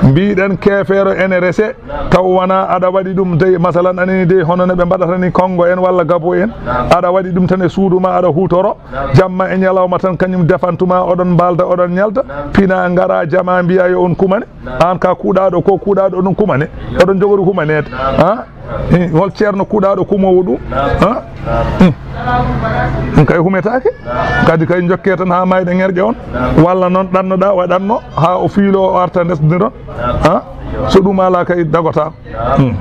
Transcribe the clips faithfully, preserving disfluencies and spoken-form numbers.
Mbiɗen keefeero ene rese, taw wonaa aɗa waɗi ɗum dey, masalan, anani dey, hono no ɓe mbaɗata ni Konngo en walla Gabo en. Aɗa waɗi ɗum tan e suudu ma, aɗa huutoro, jamma e ñalawma tan, kañum defantuma, oɗon mbaalda, oɗon ñalda, pina ngara jama mbiya yo on kumane. Aan ka kuuɗaaɗo ko, kuuɗaaɗo oɗon kumane, oɗon jogori kumaneede. Ha? Eh, hol ceerno kuuɗaaɗo kumoowo ɗum? Ha? Hmm. Ɗum kay humetaake. Kadi kay jokke tan haa maayɗe ŋerƴe on. Walla noon ɗannoɗaa, waɗanno haa o fiilo, o arta ndesdiron. Ha? So ɗum alaa kay dagotaako. Hmm.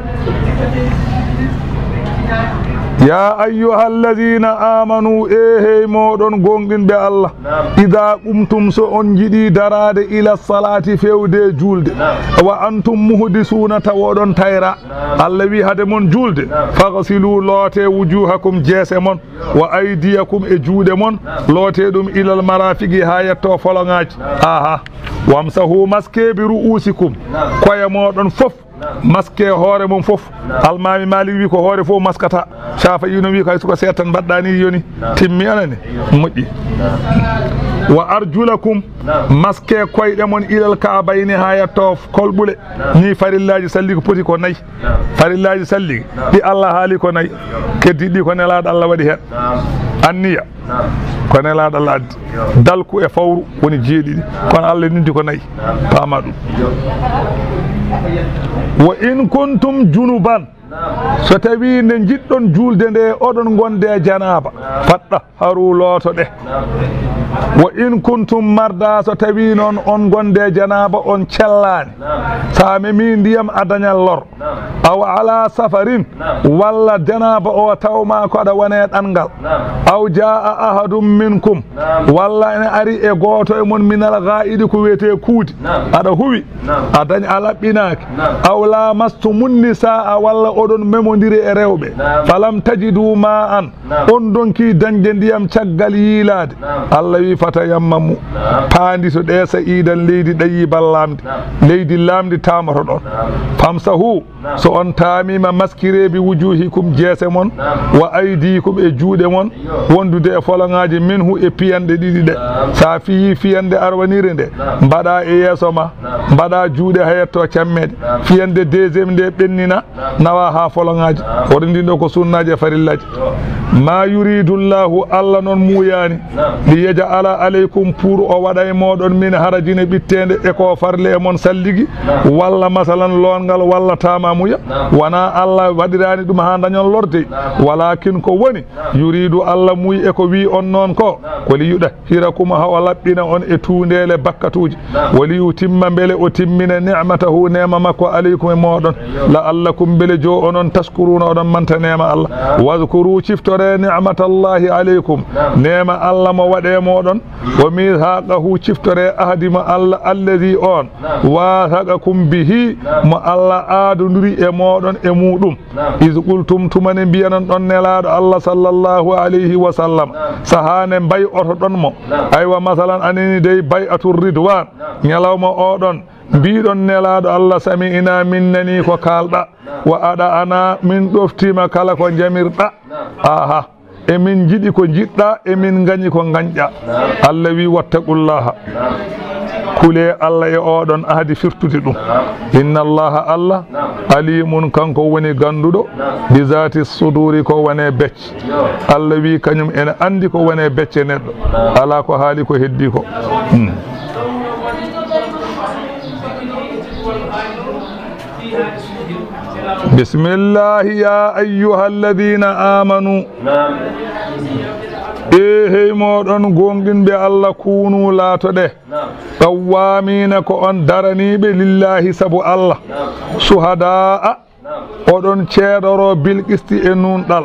Ya ayyuhallazina amanu, e hey mooɗon gooŋɗinɓe Allah. Ida qumtum, so on njiɗi daraade, ila salati, fewde juulde. Wa antum muhdisuna, tawa oɗon tayra. Allah wi hade mon juulde. Faghsilu, loote, wujuhakum, jeese mon. Wa aydiyakum, e juuɗe mon. Loote ɗum ilal marafiqi, haa yetto foloŋaaji. Aha. Wamsahu, maske, bi ru'usikum, koye mooɗon fof. Maske hoore mum fof. Almaami Maalik wi ko hoore fof maskata. Shafi'i no wi ko hay suka seeɗa tan mbaɗɗa ni yoni. Timmi anani. Moƴƴi. Wa arjulakum, maske koyɗe mon ilal ka'bayni, haa yetto kolɓule. Ni farillaaji salli ko poti ko nayi. Farillaaji salli ɗi Allah haali ko nayi. Keddiɗi ko Nelaaɗo Allah waɗi heen. Anniya. Ko Nelaaɗo Allah addi. Dalku e fawru woni jeeɗiɗi. Kono Allah noddi ko nayi. Paama ɗum. Wa in kuntum junuban. So tawi nde njiɗɗon juulde nde, oɗon gonde janaaba. Faɗɗa haru looto ɗe. Wa in kuntum marda, so tawi noon on gonde janaaba, on cellaani. Sa memi ndiyam a dañal lor. Aw ala safarin, walla janaaba o tawma ko aɗa wone ɗanngal. Aw jaa ahadun minkum, walla ene ari e gooto e mon minal ghaa'idi ko wiyetee kuudi. Aɗa huwi, a dañ a laɓɓinaaki. Aw lamastumun nisaa, walla oɗon memondiri e rewɓe. Falam tajidu ma'an, on donki dañde ndiyam caggal yiilaade. Allah wi fatayammamu, paandito ɗe sa'idan leydi ɗayyiban laamdi, leydi laamdi taamotoɗon. Famsahu, so on taamima maskire bi wujuhikum jeese mon, wa aydikum e juuɗe mon, wondude e foloŋaaji minhu e piyanɗe ɗiɗi ɗe. Sa fiyi fiyanɗe arwanire nde, mbaɗa e yeeso ma, mbaɗa juuɗe hayatto cammeɗe, fiyanɗe deuxième nde ɓennina, nawa haa foloŋaaji. Hoto ndin ɗo ko sunnaaji e farillaaji. Ma yuridu Llahu, Allah noon muuyaani, li yaj'ala alaykum, pour o waɗa e mooɗon min harajin e ɓitteende e ko farle e mon salligi, walla masalan loongal walla taamamuya. Wona Allah waɗiraani ɗum haa dañon lorde, walakin ko woni, yuridu Allah muuyi e ko wi on noon ko, ko li yuɗa hirakum, haa o laɓɓina on e tuundeele bakkatuuji. Wa li yutimma, mbele o timmina ni'matahu, neema makko, alaykum e mooɗon. La'allakum, mbele jo onon, tashkuruna, oɗon manta neema Allah. Wadhkuru, ciftore ni'matallahi alaykum, neema Allah mo waɗe mooɗon. Wa mithaqahu, ciftore ahdi mo Allah, alladhi, on, wathaqakum bihi, mo Allah aadondiri e mooɗon e muuɗum. Iz qultum, tuma nde mbiyanon ɗon Nelaaɗo Allah sallallahu alayhi wa sallam, sahaa nde mbay'otoɗon mo. Aywa, masalan, anini dey bay'atu ridwan, ñalawma oɗon, mbiɗon Nelaaɗo Allah, sami'na, min nani ko kaalɗa, wa ata'na, min ɗoftima kala ko jamirɗa. Aha. E min njiɗi ko njiɗɗa, e min ngañi ko ngañɗa. Allah wi, wattaqullaha. Kule Allah e oɗon ahdi firtude ɗum. Inna Allaha, Allah, alimun, kanko woni ganduɗo, bi zati suduri, ko wone becce. Allah wi kañum ene andi ko wone becce neɗɗo. Ala ko haali ko heddi ko. Hmm. Bismillahi, ya ayyuhalladhina amanu. E hey moɗon gonɗinɓe Allah, kunu, laatoɗe, qawwamina, ko on daraniɓe, lillahi, sabu Allah, shuhada'a, oɗon ceedoro, bil qisti, e nunɗal,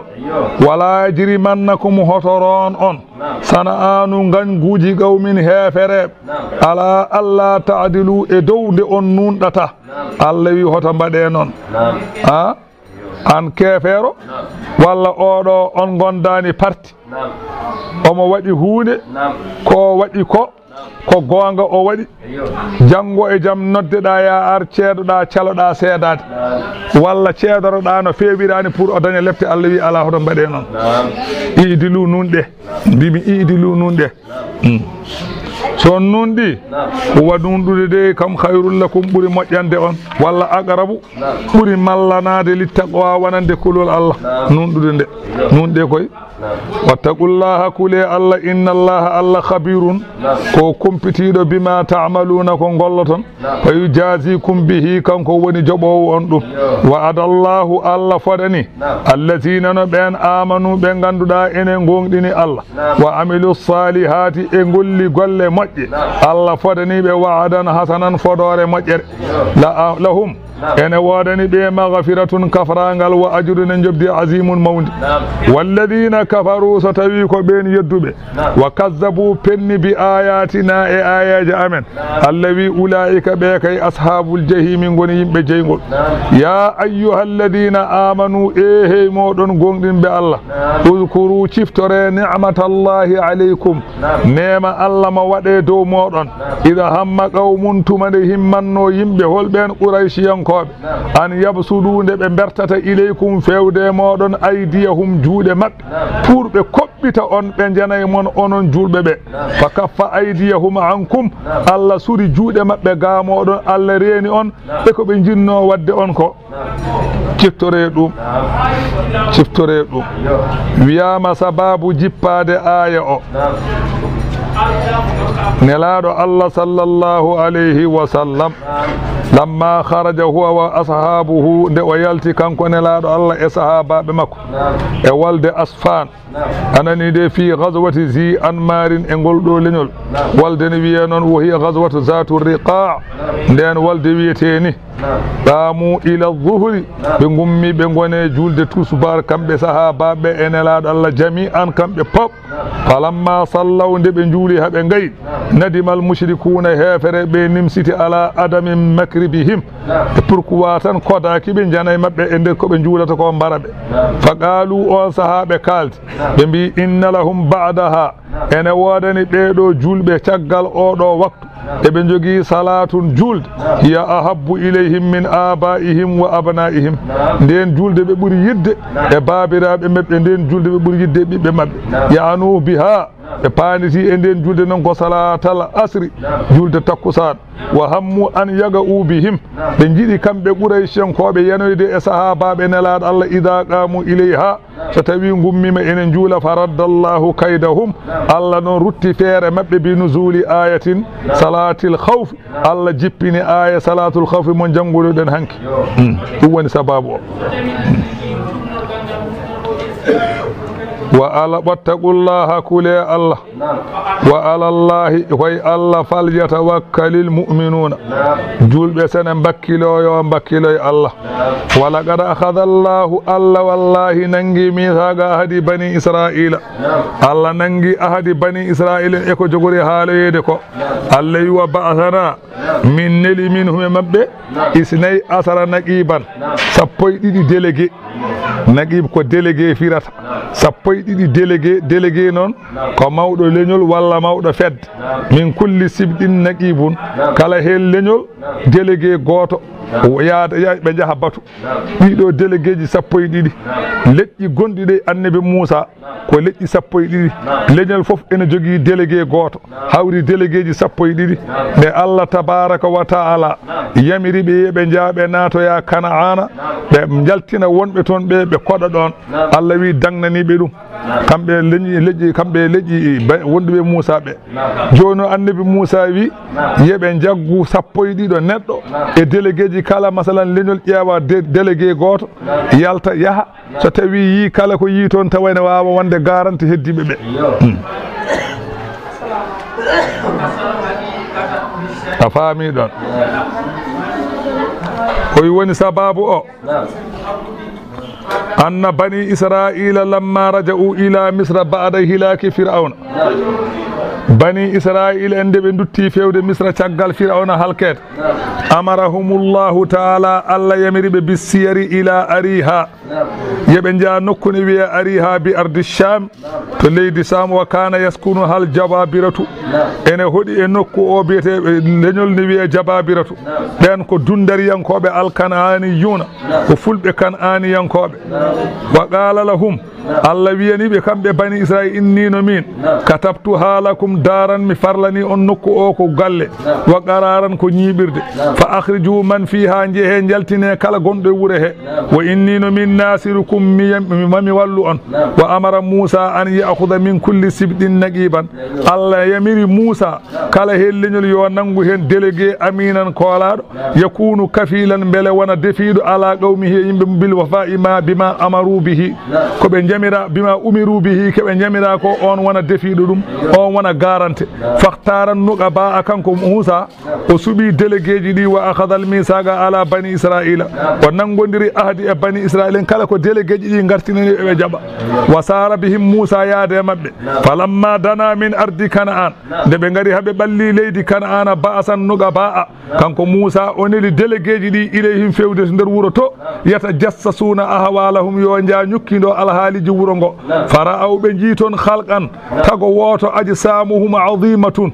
wala yajrimannakum, hotoron on, sana'anu, ngañguuji, qawmin, heefereɓe, ala alla ta'dilu, e dow nde on nunɗata. Allah wi hoto mbaɗe noon. Ha? An keefeero, walla oɗo on gondaani parti, omo waɗi huunde, ko waɗi ko, ko goonga o waɗi. Janngo e jam noddeɗaa, ya ar ceedoɗaa, caloɗaa seedaade, walla ceedoroɗaa no feewiraani pour o daña lepte. Allah wi alaa, hoto mbaɗe noon. I'dilu, nunɗe. Mbimi i'dilu, nunɗe. Hmm. So On nunɗi, huwa nunɗude de kam khayrun lakum ɓuri moƴƴande on, walla aqrabu ɓuri mallanaade littaqwa wonande kulol Allah. Nunɗude nde, nunɗe koy. Wattaqullaha, kule Allah, innallaha, Allah khabirun, ko kumpitiiɗo, bima ta'maluna, ko ngolloton. Fa yujazikum bihi, kanko woni joɓoowo on ɗum. Wa'adallahu, Allah fodani, allazina, no ɓeen, amanu, ɓe ngannduɗaa ene ngoongɗini Allah, wa amilu salihati, e ngolli golle moƴƴe, Allah fodani ɓe wa'adan hasanan, fodoore moƴƴere. La, lahum, ene woodani ɓe maghfiratun, kafraangal, wa ajrun, e njoɓdi, azimun, mawndi. Walladina kafaru, so tawi ko ɓeen yedduɓe, wa kazzabu, penni, bi ayatina, e ayaji amen, Allah wi, ulaika, ɓe kay, ashabul jahimi, ngoni yimɓe jeyngol. Ya ayyuhalladina amanu, e hey moɗon gonɗinɓe Allah, uzkuru, ciftore, ni'matallahi alaykum, neema Allah ma waɗe dow moɗon, ida hamma qawmun, tuma nde himmanno yimɓe, hol ɓeen? Qurayshiyankooɓe, an yabsudu, nde ɓe bertata, ilaykum, fewde e moɗon, aydiyahum, juuɗe maɓɓe, pour ɓe koɓɓita on, ɓe njanay mon, onon julɓe ɓe. Fa kaffa aydiyahum ankum, Allah suri juuɗe maɓɓe ga moɗon, Allah reeni on e ko ɓe njinno waɗde on ko. Ciftore ɗum, ciftore ɗum. Wiyama sababu jippaade aaya o. Nelaaɗo Allah sallallahu alayhi wa sallam, lamma kharaja huwa wa ashabuhu, nde o yalti kanko Nelaaɗo Allah e sahaabaaɓe makko e walde Asfaan, a nani de, fi ghazwati zi anmarin, e ngol ɗo leñol. Walde ne wiye noon, wo hiya ghazwatu zatu riqa. Nden walde wiyete ni, qamu ila zuhri, ɓe ngummi, ɓe ngone julde tusubar, kamɓe sahaabaaɓe e Nelaaɗo Allah jami'an, kamɓe pop. Falamma sallaw, nde ɓe njuuli haa ɓe ngayi, nadimal mushrikuuna, heefere ɓe nimsiti, ala adami makribihim, e pourquoi tan kodaaki ɓe, njana e maɓɓe e nder ko ɓe njuulata ko, mbara ɓe. Fa qaalu, on sahaa ɓe kaaldi, ɓe mbi, inna lahum ba'daha, ene woodani ɓee ɗo julɓe caggal oo ɗo waktu, eɓe njogii salaatun, julde, hiya ahabbu ilayhim min abaihim wa abnaihim. Nden julde ɓe ɓuri yidde e baabiraaɓe maɓɓe, nden julde ɓe ɓuri yidde e ɓiɓɓe maɓɓe. Ya'anu biha, ɓe paanditi e nden julde noon ko salaatal asri, julde takkusaan. Wa hammu an yaga'u bihim, ɓe njiɗi kamɓe Qurayshiyankooɓe yanoyde e sahaabaaɓe Nelaaɗo Allah, ida qaamu ilayha, so tawi ngummima ene njuula. Fa raddallahu kaydahum, Allah noon rutti feere maɓɓe, bi nuzuli ayatin salatil khawfi, Allah jippini aaya salatul khawfi mo janngunoɗen hanki. Hmm. Ɗum woni sababu o. Wa ala, wattaqullaha, kule Allah. Wa alallahi, koy Allah, falyatawakkalil mu'minuna. Julɓe sene mbakkiloyo, mbakkiloy Allah. Wa laqad akhadha Allahu, Allah wallahi nangi mithaqa ahdi bani Israila. Allah nangi ahdi bani Israila e ko jogori haaloyeede ko. Allah wi, wa ba'athana, min neli minhum e maɓɓe, isnay asara naqiban, sappo e ɗiɗi délégué. Naqib ko délégué firata. Sappo e ɗiɗi délégué, délégué noon ko mawɗo leñol walla mawɗo fedde. Min kulli sibtin naqibun, kala heen leñol délégué gooto yaada, ya-, ɓe njaha batu. Ɗiɗo déléguéji sappo e ɗiɗi. Leƴƴi gonɗi ɗe annabi Muusa, ko leƴƴi sappo e ɗiɗi. Leñol fof ene jogii délégué gooto, hawri déléguéji sappo e ɗiɗi. Nde Allah tabaraka wa taala yamiri ɓe, yo ɓe njaa, ɓe naatoya Kanaana, ɓe njaltina wonɓe toon ɓe, ɓe koɗa ɗoon. Allah wi, dagnani ɓe ɗum. Kamɓe leƴƴi, leƴƴi, kamɓe leƴƴi ba-, wonduɓe Muusa ɓe. Jooni o annabi Muusa wi, yo ɓe njaggu sappo e ɗiɗo neɗɗo e déléguéji kala, masalan, leñol ƴeewa dé-, délégué gooto, yalta, yaha. So tawi yii kala ko yii toon, tawa ene waawa wonde garanti heddiiɓe ɓe. Hmm. A faami ɗoon? Ko woni sababu o? Anna bani Israila lamma raja'u ila Misra ba'da hilaki Fir'auna. Bani Israila en, nde ɓe ndutti fewde Misra caggal Fir'auna halkeede. Amarahumullahu taala, Allah yamiri ɓe, bissiyari ila Ariha. Yo ɓe njaa nokku ne wiyee Ariha bi ardi Sham, to leydi Sham, wa kana yaskunu hal Jababiratu. Ene hoɗi e nokku o biyetee, e leñol ne wiyee Jababiratu. Ɓeen ko dundariyankooɓe Alkanaaniyuuna, ko fulɓe Kanaaniyankooɓe. Wa qala lahum, Allah wiyani ɓe kamɓe bani Israil, inni no min, katabtuha lakum daran, mi farlani on nokku o ko galle, wa qararan ko ñiiɓirde, fa akhriju man fiha, njehe njaltine kala gonɗo e wure he, wa inni no min nasirukum, mi yam-, mi mami wallu on, wa amara Musa an ya'khudha min kulli sibtin naqiban, Allah yamiri Musa kala heen leñol yo nanngu heen délégué aminan koolaaɗo, yakunu kafilan, mbele wona defiiɗo ala qawmihi e yimɓe mum, bil wafa'i ma bima amaru bihi, ko ɓe njamira, bima umiru bihi, ko ɓe njamira ko, on wona defiiɗo ɗum, on wona garante. Fakhtaran nuqaba, kanko Musa, o suɓi délégué ji ɗi, wa akhadha al mithaqa ala bani Israila, o nanngondiri ahdi e bani Israila en, kala ko délégué ji ɗi ngartinani ɓe, ɓe jaɓa. Wa sara bihim Musa, yaade e maɓɓe. Falamma dana min ardi Kana'an, nde ɓe ngari haa ɓe ɓalli leydi Kana'ana, ba'asan nuqaba'a, kanko Musa o neli délégué ji ɗi ilayhim, fewde to nder wuro to, yatajassasuna ahwalahum, yo nja ñukkindo alhaaliji wuro ngo. Fara'aw, ɓe njii toon, khalqan, tago wooto, ajsamuhum azimatun,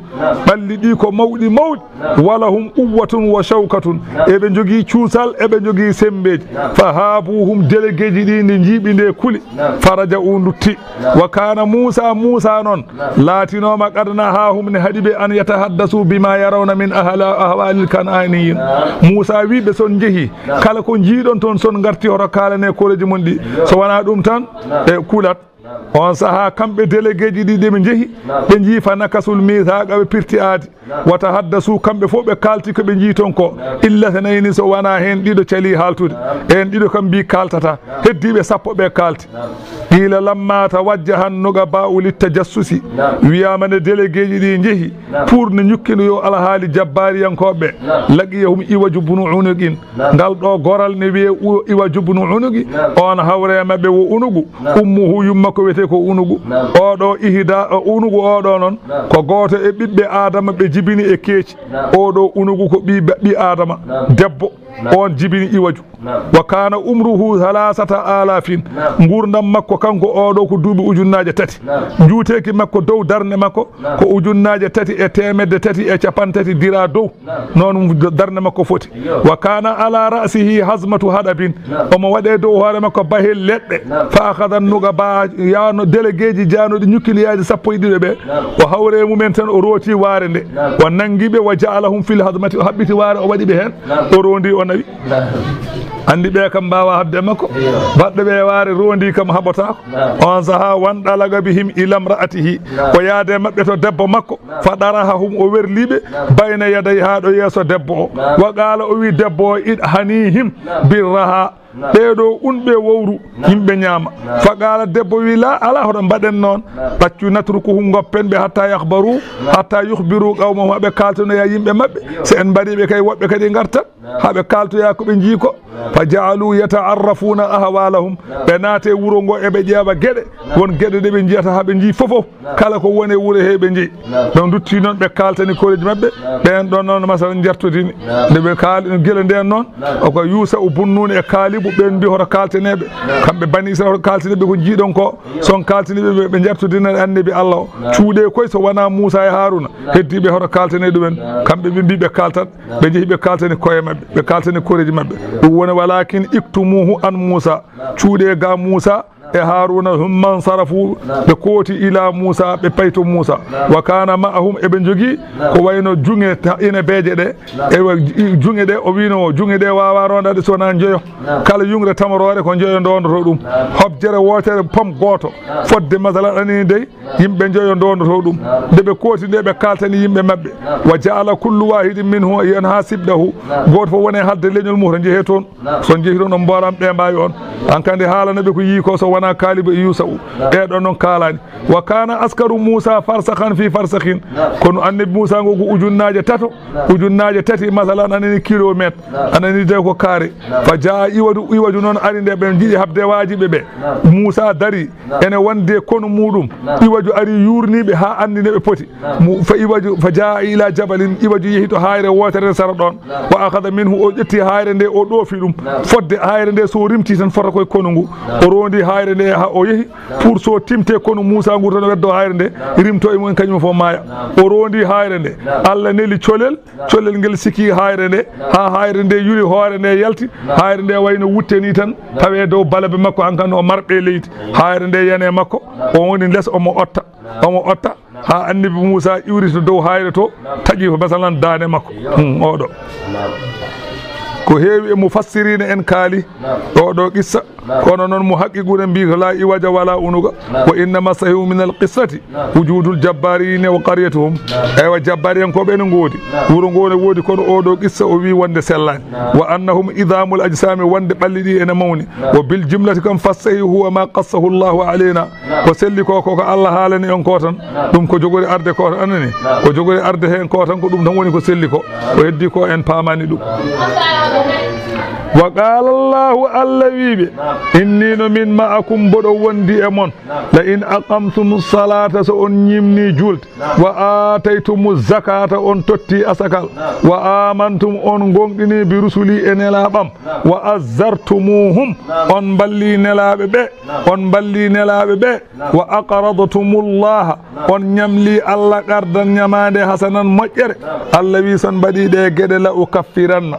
ɓalli ɗi ko mawɗi mawɗi, walahum quwwatun wa shawkatun, eɓe njogii cuusal, eɓe njogii semmbeeji. Fahabuhum, délégué ji ɗi nde njiiɓi nde kuli, faraja'u, ndutti. Wa kana Musa, Musa noon laatinooma, qad nahahum, ne haɗi ɓe, an yatahaddasu bima yarawna min ahla-, ahwalil kan'aniyin. Musa wi ɓe, son njehi, kala ko njiiɗon toon, son ngarti hoto kaalane koreeji mon ɗi, so wonaa ɗum tan ɓe kulat. On sahaa kamɓe délégué ji ɗi, ɗi ɓe njehi, ɓe njii, fa nakasul mithaqa, ɓe pirti aadi. Wa tahaddasu, kamɓe fof ɓe kaalti ko ɓe njii toon ko, illa thnayni, so wonaa heen ɗiɗo calii haaltude. En ɗiɗo kam mbii kaaltataa. Heddiiɓe sappo ɓe kaalti. Qila lamma tawajjaha nuqaba'u littajassusi. Wiyaama nde délégué ji ɗi njehi pour ne ñukkino yo alhaali jabbaariyankooɓe, laqiyahum Iwaju bunu Unuqin. Ngal ɗo goral ne wiyee U-, Iwaju bunu Unuqi. On hawre maɓɓe wo Unuqu. Ummuhu, yumma ko wiyetee ko Unuqu. Oɗo ihda, o Unuqu oɗo noon, ko gooto e ɓiɓɓe Adama ɓe jibini e keeci. Oɗo Unuqu ko ɓi, ɓi Adama, debbo. On jibini Iwaju. Wa kana umruhu thalathata alafin. Nguurndam makko kanko oɗo ko duuɓi ujunnaaje tati. Njuuteeki makko dow darnde makko ko ujunnaaje tati e teemedde tati e capanɗe tati dira dow. Noon darnde makko foti. Wa kana ala ra'sihi hazmatu hadabin. Omo waɗe dow hoore makko bahel leɗɗe. Fa akhadha nuqaba, yaano délégué ji jaanoɗi ñukkini yaade sappo e ɗiɗo ɓe. O hawre mumen tan, o rooti waare nde. O nangi ɓe, wa ja'alahum fil hazmati, o haɓɓiti waare, o waɗi ɓe heen. O rondi, o nawi. Anndi ɓe kam mbaawa haɓde e makko. Baɗɗo ɓe waare rondi kam haɓotaako. On saha, wan ɗalaga bihim ila mra'atihi. O yaade maɓɓe to debbo makko. Fa darahahum, o werli ɓe, bayna yadayha, ɗo yeeso debbo o. Wa qala, o wi debbo o, idhanihim birraha. Ɓeeɗo un ɓe wowru, yimɓe ñaama. Fa qala, debbo wi, la, ala hoɗo mbaɗen noon. Ɗaccu, natrukuhum, ngoppen ɓe, hatta yakhbaru, hatta yukhbiru qawmahum, haa ɓe kaaltanoya yimɓe maɓɓe. So en mbaɗi ɓe kay, woɓɓe kadi ngartat, haa ɓe kaaltoya ko ɓe njii ko. Fa ja'alu yata'arrafuna ahwalahum. Ɓe naate wuro ngo, eɓe ƴeewa geɗe. Won geɗe ɗe ɓe njiyata, haa ɓe njii fofof. Kala ko woni e wuro he ɓe njii. Ɓe ndutti noon, ɓe kaaltani koreeji maɓɓe. Ɓeen ɗon noon, masalan, njartodini. Nde ɓe kaali, gila ndeen noon, o ko Yuusa'u bun Nuun e Kaalibu, ɓeen mbi hoto kaaltaneeɓe. Kamɓe bani Israel, hoto kaaltaneeɓe ko njiiɗon ko. Son kaaltaniiɓe ɓe, ɓe njartodina annabi Allah o. Cuuɗe koy so wonaa Muusaa e Haaruuna. Heddiiɓe hoto kaaltane ɗumen. Kamɓe ɓe mbi ɓe kaaltat. Ɓe njehi ɓe kaaltani koye maɓɓe, ɓe kaaltani koreeji maɓɓe. Ɗum woni, walakin iktumuhu an Muusaa. Cuuɗe ga Muusaa e Haaruuna, humma nsarafu, ɓe kooti ila Muusaa, ɓe payi to Muusaa. Wa kana ma'ahum, eɓe njogii ko wayno juŋe ta-, inabeeje ɗe, e wa-, juŋe ɗe, o wiino juŋe ɗe waawa rondaade so wonaa njoyo. Kala yuŋre tamoroore ko njoyo ndondoto ɗum. Hobjere wootere, pom gooto, fodde masalan anini dey, yimɓe njoyo ndondoto ɗum. Nde ɓe kooti nde, ɓe kaaltani yimɓe maɓɓe. Wa ja'ala kullu wahidin minhu yanha sibdahu. Gooto fof woni e hadde leñol mum, hoto njehee toon. So njehii toon, on mboolan ɓe mbaawi on. An kandi haalana ɓe ko yii ko so wonaa Kaalibu e Yuusa'u. Ɓee ɗon noon kaalaani. Wa kana askaru Muusaa farsakhan fi farsakhin. Kono annabi Muusaa ngo ko ujunnaaje tato, ujunnaaje tati, masalan, anani kilomètre, anani de ko carré. Fa jaa Iwaju, Iwaju noon ari nde ɓe njiɗi haɓde waajiɓe ɓe. Muusaa dari, ene wonde konu muuɗum. Iwaju ari yuurni ɓe haa anndi nde ɓe poti. Mu-, fa Iwaju, fa jaa ila jabalin, Iwaju yehi to haayre wootere sara ɗoon. Wa akhadha minhu, o ƴetti haayre nde, o ɗoofi ɗum. Fodde haayre nde so rimti tan fota koye konu ngu. O rondi haayre Hayre nde ha o yehi pour so timte, kono Muusa ngurto no weddo hayre nde, rimto e mum en kañum fof maaya. O rondi hayre nde. Allah neli colel, colel ngel siki hayre nde, ha hayre nde yuri hoore nde yalti, hayre nde wayno wutte ni tan, tawe dow balabe makko hankan o marɓe leydi. Hayre nde yane makko, o woni les omo otta, omo otta, ha annabi Muusa iwrito dow hayre to, taƴi ko masalan daane makko. Hmm, oɗo. Ko heewi e mufassirina en kaali oɗo qissa, kono noon mo haqiquna mbi ko la iwaja wala unuga. Wa innama sahihu min al qissati wujudul jabbarina wa qaryatuhum. Eywa, jabbariyankoɓe ene ngoodi, wuro ngo ne woodi, kono oɗo qissa o wi wonde sellani. Wa annahum idamul ajsami, wonde ɓalli ɗi ene mawni. Wa bil jumlati kam fassahihu huwa ma qassahu Allahu alayna. Ko selli ko, ko ko Allah haalani en ko tan, ɗum ko jogori arde ko tan, anani? Ko jogori arde heen ko tan, ko ɗum tan woni ko selli ko. Ko heddi ko en paamani ɗum. Wa qala Allahu, Allah wiiɓe, inni no min ma'akum, mboɗo wondi e mon. La in aqamtum salata, so on ñimni julde, wa ataytumu zakata, on totti asakal, wa amantum, on gonɗini bi rusuli, e nelaɓam, wa azzartumuhum, on mballi nelaɓe ɓe, on mballi nelaɓe ɓe, wa aqradtumullaha, on ñamli Allah qardan, ñamande, hasanan, moƴƴere. Allah wi, son mbaɗi ɗe geɗe, la ukaffiranna,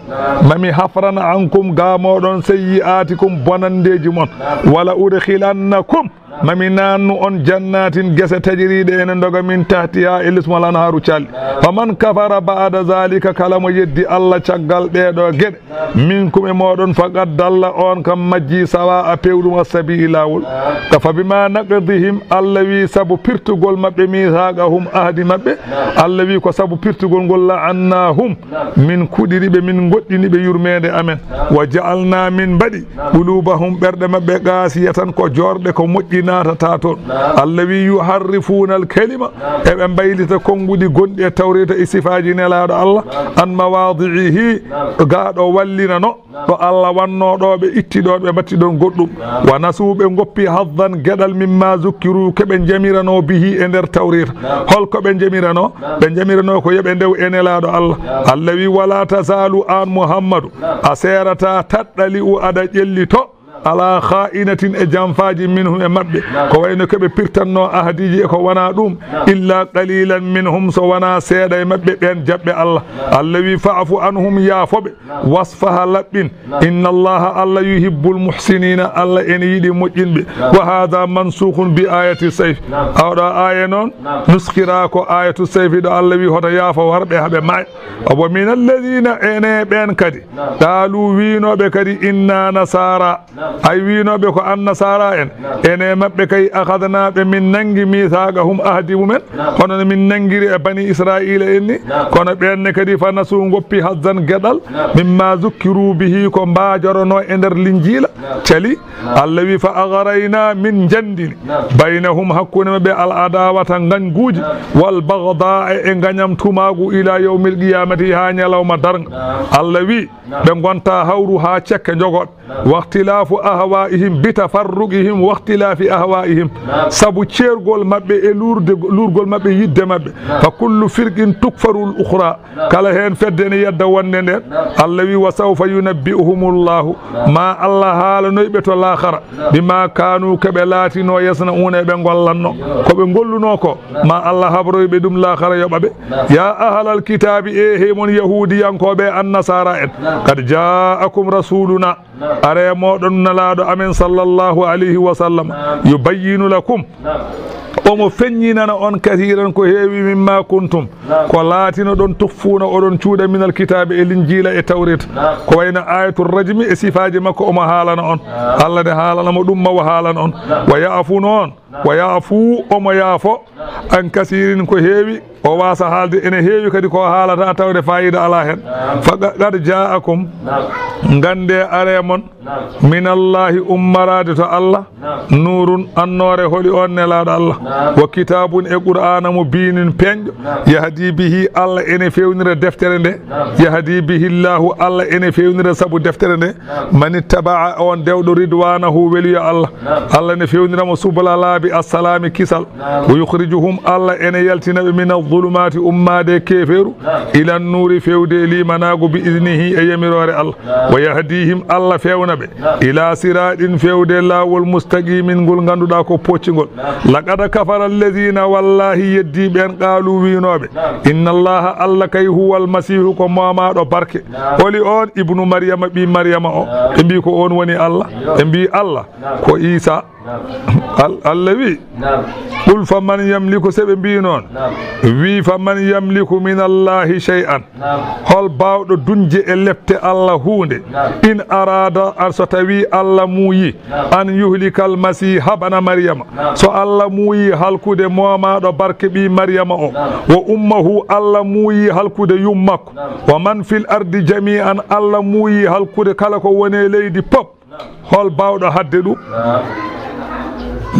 mami hafrana, ankum, ga moɗon, sayyi'atikum, bonandeji mon, wala udkhilannakum, mami nannu on jannatin, gese, tajriɗe ene ndoga min tahtiha, e lesmol anharu cali. Faman kafara ba'da zalika, kala mo yeddi Allah caggal ɗeɗo geɗe, minkum, e moɗon, faqad dalla, on kam majji, sawa a, pewɗum, assabi'i, lawol. Ka fa bima naqdihim, Allah wi, sabu pirtugol maɓɓe, mithaqahum, ahdi maɓɓe, Allah wi, ko sabu pirtugol ngol, la'annahum, min kuɗiri ɓe, min goɗɗini ɓe yurmeende amen. Wa ja'alna, min mbaɗi, qulubahum, ɓerɗe maɓɓe, qasiyatan, ko jorɗe, ko moƴƴi naatata toon. Allah wi, yuharrifuna al kalima, eɓe mbaylita konnguɗi gonɗi e tawreta e sifaaji nelaɗo Allah, an mawadi'ihi, ga ɗo wallinano, ɗo Allah wanno ɗo, ɓe itti ɗon, ɓe mbatti ɗon goɗɗum. Wa nasu, ɓe ngoppi, haddan, geɗal, mimma zukkiru, ko ɓe jamirano, bihi, e nder tawreta. Hol ko ɓe jamirano? Ɓe jamirano ko yo ɓe ndew e nelaɗo Allah. Allah wi, wala tazalu, an Muhammadu, a seerata, taɗɗali u, aɗa ƴellito, ala kha'inatin, e janfaji, minhum, e maɓɓe, ko wayno ko ɓe pirtanno ahadiji e ko wona ɗum, illa qalilan minhum, so wona seeɗa e maɓɓe ɓen jaɓɓe Allah. Allah wi, fa'fu anhum, yaafoɓe, wasfaha, laɓɓin, inna Allaha, Allah, yuhibbul muhsinina, Allah ene yiɗi moƴƴinɓe. Wa hadha mansukhun bi ayati sayf. Awɗo aya noon nuskira ko ayatu sayfi, ɗo Allah wi hoto yaafo warɓe haɓe maaya. Wa min alladhina, ene ɓen kadi, qalu, winoɓe kadi, inna nasara, ay, winoɓe ko annasara en, ene maɓɓe kay, akhadna, ɓe min nangi, mithaqahum, ahdi mumen, hono no min nangiri e bani Israila en ni. Kono ɓen ne kadi, fa nasu, ngoppi, hazzan, geɗal, mimma zukkiru bihi, ko mbajorono e nder Linjila, cali. Allah wi, fa aghrayna, min jandini, baynahum, hakkunde maɓɓe, al adawata, ngañguuji, wal baghdha, e ngañam tumaagu, ila yawmil qiyamati, ha ñalawma darnga. Allah wi, ɓe ngonta hawru ha cekke jogoɓe. Waqtilafu ahwa'ihim bi tafarruqihim waqtilafi ahwa'ihim. Sabu ceergol maɓɓe e lurde, lurgol maɓɓe yidde maɓɓe. Fa kullu firqin tukfarul ukhra. Kala heen fedde ene yedda wonde nden. Allah wi, wa sawfa yunabbi'uhumullahu. Ma Allah haalanoy ɓe to laakhara. Bima kanu, ko ɓe laatino, yasna'una, ɓe ngollanno. Ko ɓe ngolluno ko, ma Allah habroy ɓe ɗum laakhara yoɓa ɓe. Ya ahlal kitabi, e hey mon yahudiyankoɓe, annasara en. Qad ja'akum rasuluna. Are moɗon nalaɗo amen sallallahu alayhi wa sallam. Yubayyinu lakum. Omo feññinana on kasiran ko heewi mimma kuntum. Ko laatinoɗon tukhfuna oɗon cuuɗa minal kitaabi e linjiila e tawreeta. Ko wayno ayatul rajmi e sifaaji makko omo haalana on. Allah ne haalana mo ɗum ma o haalana on. Wa ya'fu noon. Wa ya'fu omo yaafo. An kasirin ko heewi. O waasa haalde ene heewi kadi ko haalata tawde faayiida alaa heen. Fa qad ja'akum. Ngannde are mon. Minallahi ummaraade to Allah. Nuurun annoore holi on nelaaɗo Allah. Wa kitaabun e Qur'aana mo biinin peeñɗo. Yahdi bihi Allah ene fewnira deftere nde. Yahdi bihi Allahu Allah ene fewnira sabu deftere nde. Man ittaba'a on dewɗo ridwanahu weliyo Allah. Allah ne fewnira mo subula laabi. bi assalaami kisal. Naam. Wa yukhrijuhum, Allah ene yaltina ɓe, mina zulumaati, ummaade e keefeeru, naam, ila nuuri, feewde e liimanaagu, bi iznihi, e yamiroore Allah. Naam. Wa yahdihim, Allah feewna ɓe, naam, ila siraaɗin, feewde laawol, mustaqimin, ngol ngannduɗaa ko poccingol. Naam. Laqad kafara alladhina, wallahi yeddii ɓeen, qaalu, wiinooɓe, naam, inna Allaha, Allah kay, huwa almasihu, ko moomaaɗo barke. Naam. Holi oon? Ibnu Maryama, ɓii Maryama o. Naam. Ɓe mbii ko oon woni Allah. Yo. Ɓe mbii Allah, naam, ko Iisa. Naam. Al-, Allah wi, naam, qul faman yamliku, se ɓe mbii noon, naam, wi faman yamliku min Allahi shay'an. Naam. Hol baawɗo duñde e lepte Allah huunde? Naam. In arada, an so tawi Allah muuyi, naam, an yuhlika almasiha bana Maryama. Naam. So Allah muuyi halkude moomaaɗo barke ɓii Maryama o. Naam. Wa ummahu, Allah muuyi halkude yummakko. Naam. Wa man fil ardi jami'an, Allah muuyi halkude kala ko woni e leydi pop. Hol baawɗo haɗde ɗum? Naam.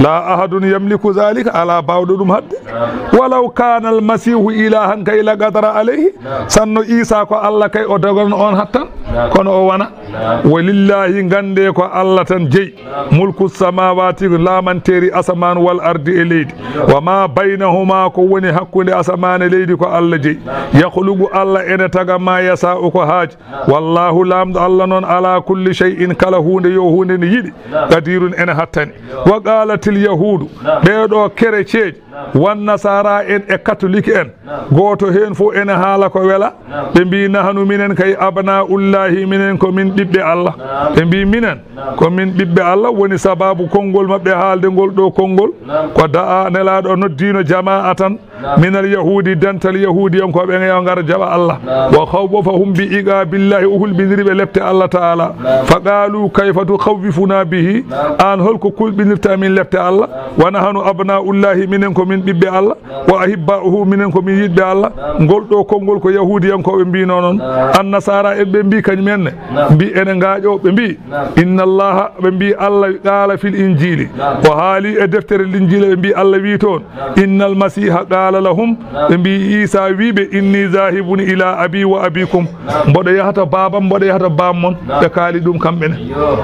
La ahadun yamliku zalika, alaa baawɗo ɗum haɗde. Naam. Walaw kana almasihu ilahan kay la qadara alayhi. Naam. Sanno Iisa ko Allah kay, o dogan on hattan. Naam. Kono o wona. Naam. Walillahi, ngannde ko Allah tan jeyi. Naam. Mulku samawati, laamanteeri asamaan, wal ardi, e leydi. Wa ma baynahuma, ko woni hakkunde asamaan e leydi, ko Allah jeyi. Naam. Yakhluqu, Allah ene taga, ma yasha'u, ko haaji. Wallahu, Laamɗo Allah noon, ala kulli shay'in, kala huunde, yo huunde nde yiɗi, qadirun, ene hattani. Wa qalatil yahudu, ɓee ɗo kerecieji, wan nasara en e katolik en, gooto heen fof ene haala ko wela. Ɓe mbii, nahanu, minen kay, abnaullahi, minen ko min ɓiɓɓe Allah. Ɓe mbii, minen ko min ɓiɓɓe Allah, woni sababu konngol maɓɓe haalde ngol ɗo konngol. Ko da'a, Nelaaɗo noddiino, jama'atan, minal yahudi, dental yahudiyankooɓe, en yo ngar jaɓa Allah. Naam. Wa khawwafahum bi iqabillahi, o hulɓiniri ɓe lepte Allah ta'ala. Naam. Fa qalu, kayfa tukhawwifuna bihi? Naam. Aan holko kulɓinirta min lepte Allah? Naam. Wa nahnu abnaullahi, minen ko min ɓiɓɓe Allah. Naam. Wa ahibba'uhu, minen ko min yiɗɓe Allah. Naam. Ngol ɗo konngol ko yahudiyankooɓe mbino noon. Naam. An nasara en ɓe mbi kañum en ne. Naam. Mbi ene ngaaƴo, ɓe mbi, naam, inna Allaha, ɓe mbi Allah qaala fil injili. Naam. O haali e deftere Linjiila, ɓe mbi Allah wi toon, naam, innal masiha qaala lahum, naam, ɓe mbi Iisa wi ɓe, inni zahibun ila abi wa abikum. Naam. Mboɗo yaha to baabam, mboɗo yaha to baam mon. Naam. Ɓe kaali ɗum kamɓe ne. Yo.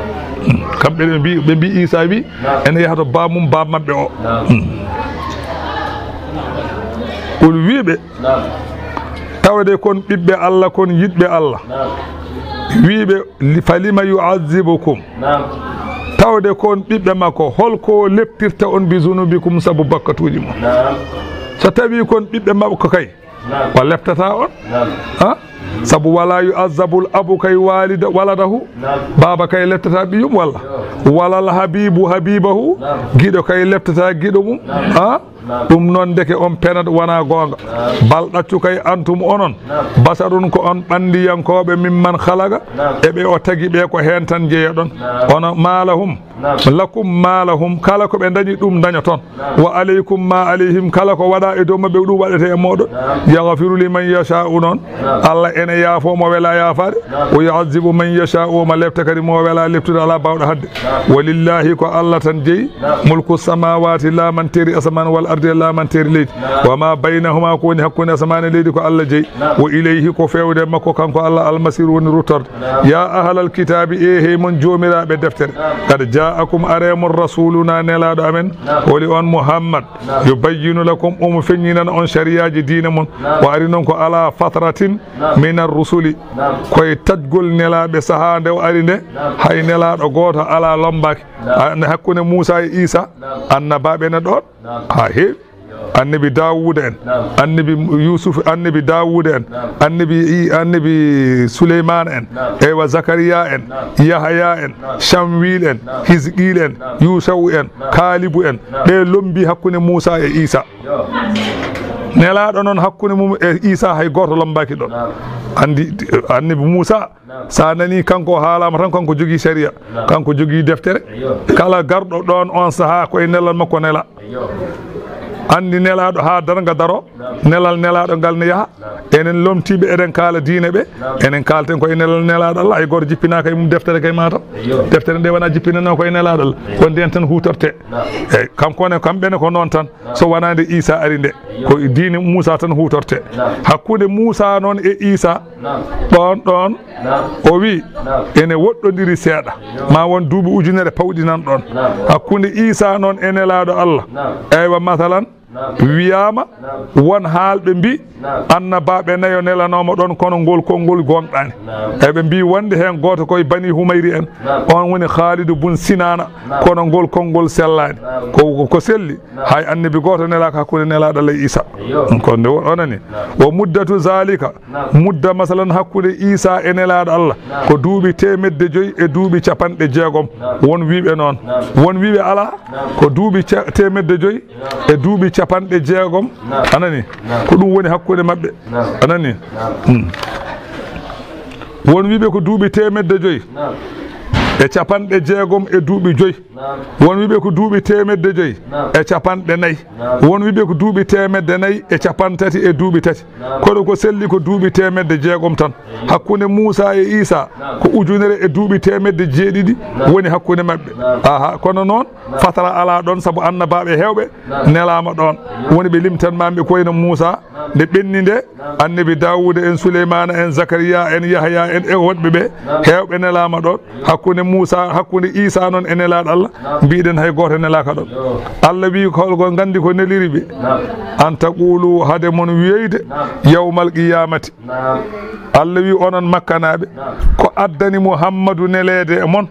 Kamɓe ne ɓe mbi, ɓe mbi Iisa wi, naam, ene yaha to baamum, baam maɓɓe o. Naam. Hmm. Qul, wi ɓe, naam, tawde kon ɓiɓɓe Allah, kon yiɗɓe Allah. Naam. Wi ɓe, li-, falima yu'azzibukum. Naam. Tawde kon ɓiɓɓe makko, holko leptirta on bi zunubikum, sabu bakkatuuji mon? Naam. So tawi kon ɓiɓɓe makko kay, naam, o leptata on. Naam. Ha? Sabu wala yu'azzabul abu kay walida, waladahu. Naam. Baaba kay leptata ɓiyum walla? Yo. Walal habibu habibahu. Naam. Giɗo kay leptata giɗo mum. Naam. Ha? Naam. Ɗum noon ndeke on penat wonaa goonga. Naam. Bal ɗaccu kay antum onon. Naam. Basarun ko on ɓanndiyankooɓe mimman khalaqa. Naam. E ɓe o tagi ɓe ko heen tan njeyaɗon. Naam. Ono ma lahum. Naam. Lakum ma lahum, kala ko ɓe ndañi ɗum ndañoton. Naam. Wa alaykum ma alayhim, kala ko waɗa e dow maɓɓe ɗum waɗete e mooɗon. Naam. Yaghfiru liman yasha'u noon. Naam. Allah ene yaafo mo wela yaafaade. Naam. Wa yu'azzibu man yasha'u, omo lepta kadi mo wela leptude, alaa baawɗo haɗde. Naam. Walillahi, ko Allah tan jeyi. Naam. Mulku samawati, laamanteeri asamaan, wal ardi, laamanteeri leydi. Naam. Wa ma baynahuma, ko woni hakkunde asamaan e leydi, ko Allah jeyi. Naam. Wa ilayhi, ko feewde makko kanko Allah, almasiru woni ruttorde. Naam. Ya ahlal kitaabi, e hey mon joomiraaɓe deftere. Naam. Qad ja'akum, are mon, rasuluna, nelaaɗo amen. Naam. Holi on Muhammad. Naam. Yubayyinu lakum, omo feññinana on sariyaaji diine mon. Naam. O ari noon ko ala fatratin, naam, minar rusuli. Naam. Koye taƴgol nelaaɓe, sahaa nde o ari nde, naam, hay nelaaɗo gooto alaa lommbaaki. Naam. A, hakkunde Muusa e Iisa, naam, annabaaɓe ne ɗoon. Naam. Haa heewi. Yo. Annabi Daawuuda en, naam, annabi Yuusuf, annabi Daawuuda en, naam, annabi I-, annabi Suleymaana en, naam, eywa, Zakariya en, naam, Yahaya en, naam, Samwiil en, naam, Hisqiil en, naam, Yuusau en, naam, Kaalibu en, naam. Ɓe lommbi hakkunde Muusa e Iisa. Yo. Nelaaɗo noon hakkunde mum e Iisa hay gooto lommbaaki ɗoon. Naam. Anndi, annabi Muusa, naam, so a nanii kanko o haalaama tan, kanko jogii sariya, naam, kanko jogii deftere. Eyo. Kala garɗo ɗoon oon sahaa ko e nelal makko nela. Eyo. Anndi nelaaɗo haa darnga daro, nelal nelaaɗo ngal ne yaha. Enen lomtiiɓe eɗen kaala diine ɓe, enen kaalten ko e nelal nelaaɗo Allah, hay gooto jippinaaka e mum deftere kay matam. Deftere nde wona jippinanoo ko e nelaaɗo Allah, ko ndeen tan huutorte. Eyi, kanko ne, kamɓe ne ko noon tan, so wonaande Iisaa ari nde, ko diine Muusaa tan huutorte. Hakkunde Muusaa noon e Iisaa, ɗoon, ɗoon, o wi, ene woɗɗondiri seeɗa, ma won duuɓi ujunere pawɗi nan ɗoon. Hakkunde Iisaa noon e nelaaɗo Allah, eywa, masalan, wiyaama, won haalɓe mbi, annabaaɓe nayo nelanooma ɗoon, kono ngol konngol gooŋɗaani. Eɓe mbi wonde heen gooto koye Bani Humayri en, oon woni Haalidu bun Sinaana, kono ngol konngol sellaani. Ko, ko selli, hay annabi gooto nelaaka hakkunde nelaaɗo Allah e Iisaa. Ko nde won, onani. Wa muddatu zaalika, mudda, masalan, hakkunde Iisaa e nelaaɗo Allah, ko duuɓi teemedde joyi e duuɓi capanɗe jeegom. Won wiiɓe noon. Won wiiɓe alaa, ko duuɓi ce-, teemedde joyi e duuɓi capanɗe jeegom. Anani? Ko ɗum woni hakkunde maɓɓe. Anani? Hmm. Won wiiɓe ko duuɓi teemedde joyi e capanɗe jeegom e duuɓi joyi. Won wiiɓe ko duuɓi teemedde joyi e capanɗe nayi. Won wiiɓe ko duuɓi teemedde nayi e capantati e duuɓi tati. Kono ko selli ko duuɓi teemedde jeegom tan. Hakkunde Muusaa e Iisaa ko ujunere e duuɓi teemedde jeeɗiɗi woni hakkunde maɓɓe. Aha, kono noon, fatara alaa ɗoon, sabu annabaaɓe heewɓe nelaama ɗoon. Woni ɓe limtan maami ɓe ko wayno Muusaa, nde ɓenni nde, annabi Daawuuda en, Suleymaana en, Zakariyaa en, Yahyaa en, e woɗɓe ɓe, heewɓe nelaama ɗoon. Hakkunde Muusaa, hakkunde Iisaa noon e nelaaɗo Allah, mbiɗen hay gooto nelaaka ɗoon. Allah wi, ko holko nganndi ko neliri ɓe? An taqulu, hade mon wi'eyde, yawmal qiyamati. Allah wi, onon Makkanaaɓe, ko addani Muhammadu neleede e mon?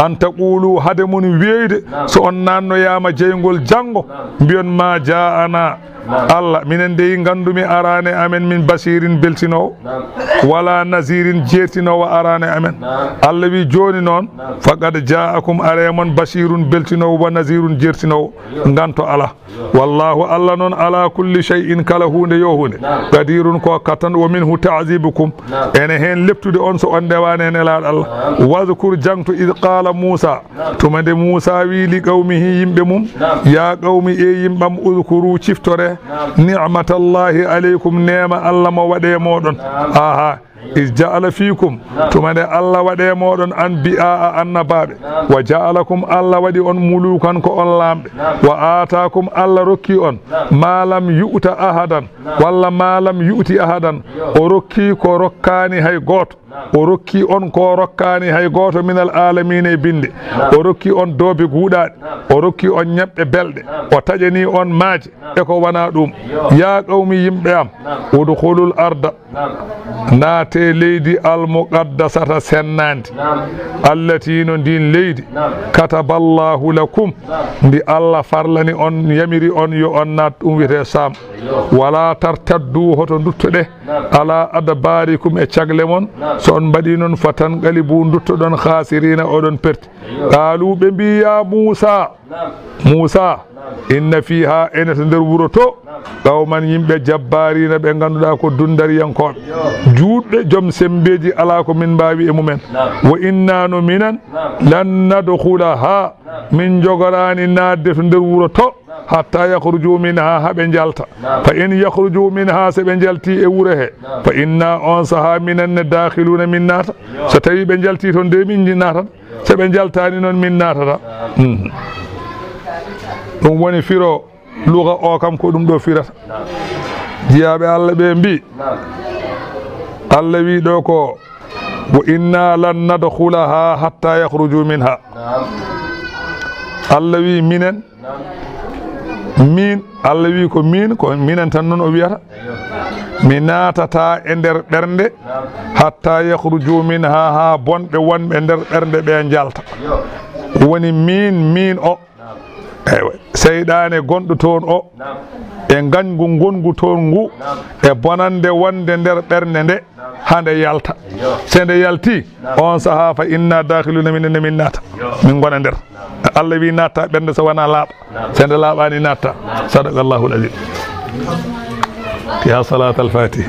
An taqulu, hade mon wi'eyde, so on naannoyaama jeyngol janngo, mbiyon ma jaa'ana. Allah, minen dey nganndumi araani amen min bashirin beltinoowo, wala nazirin jeertinoowo araani amen. Allah wi, jooni noon, faqad jaa'akum, are mon, bashirun beltinoowo, wa nazirun jeertinoowo. Nganto alaa. Wallahu, Allah noon, ala kulli shay'in, kala huunde yo huunde, qadirun, ko kattan, wa minhu ta'zibukum, ene heen leptude on so on ndewaani e nelaaɗo Allah. Wadhkur, jaŋtu, id qala Muusa, tuma nde Muusa wi li qawmihi, yimɓe mum, ya qawmi, e yimɓam, udhkuru, ciftore, ni'matallahi alaykum, neema Allah mo waɗe mooɗon. Aha. Is ja'ala fiikum, tuma nde Allah waɗe mooɗon anbiya'a, annabaaɓe, wa ja'alakum, Allah waɗi on mulukan, ko on laamɓe, wa aataakum, Allah rokki on ma lam yu'ta ahadan, walla ma lam yu'ti ahadan, o rokki ko rokkaani hay gooto, o rokki on ko rokkaani hay gooto minal aalamiina e binde, o rokki on doobe guuɗaaɗe, o rokki on ñaɓɓe belɗe, o taƴani on maaje e ko wanaa ɗuum. Ya qawmi, yimɓe am, udkhulul arda, naate leydi almuqaddasata, sennaandi, allati, no ndin leydi, kataballahu lakum, ndi Allah farlani on, yamiri on yo on naat, ɗum wiyetee Saam. Wala tartaddu, hoto nduttoɗe, ala adbarikum, e cagle mon, so on mbaɗi noon, fatanqalibu, nduttoɗon, khasirina, oɗon perti. Qaalu, ɓe mbi, ya Muusa, Muusa, inna fiha, ene to nder wuro to, qawman, yimɓe, jabbarina, ɓe ngannduɗaa ko dundariyankooɓe, juutɓe, joom sembeeji, alaa ko min mbaawi e mumen. Wa inna, no minen, lan nadkhulaha, min njogoraani naatde to nder wuro to, hatta yakhruju minha, haa ɓe njalta. Fa in yakhruju minha, so ɓe njalti e wuro he, fa inna, on sahaa, minen ne, dakhiluna, min naata. So tawi ɓe njalti toon de, min nji-, naatan. So ɓe njaltaani noon, min naatata. Mhm. Ɗum woni firo luga o kam, ko ɗum ɗo firata. Jiyaaɓe Allah ɓe mbi, Allah wi ɗo ko, wa inna lan nadkhulaha hatta yakhruju minha. Allah wi minen, min, Allah wi ko min, ko minen tan noon o wiyata. Mi naatata e nder ɓernde, hatta yakhruju minha, haa bonɓe wonɓe nder ɓernde ɓe njalta. Woni min, min o. Eywa, seyɗaane gonɗo toon o, e ngañgu ngongu toon ngu, e bonande wonde nder ɓernde nde, haa nde yalta. So nde yalti, on sahaa, fa inna dakhiluna, minen ne min naata. Min ngona nder. Allah wi natta ɓernde so wona laaɓa. So nde laaɓaani natta. Sadaqallahul azim. Ya salatal fatih.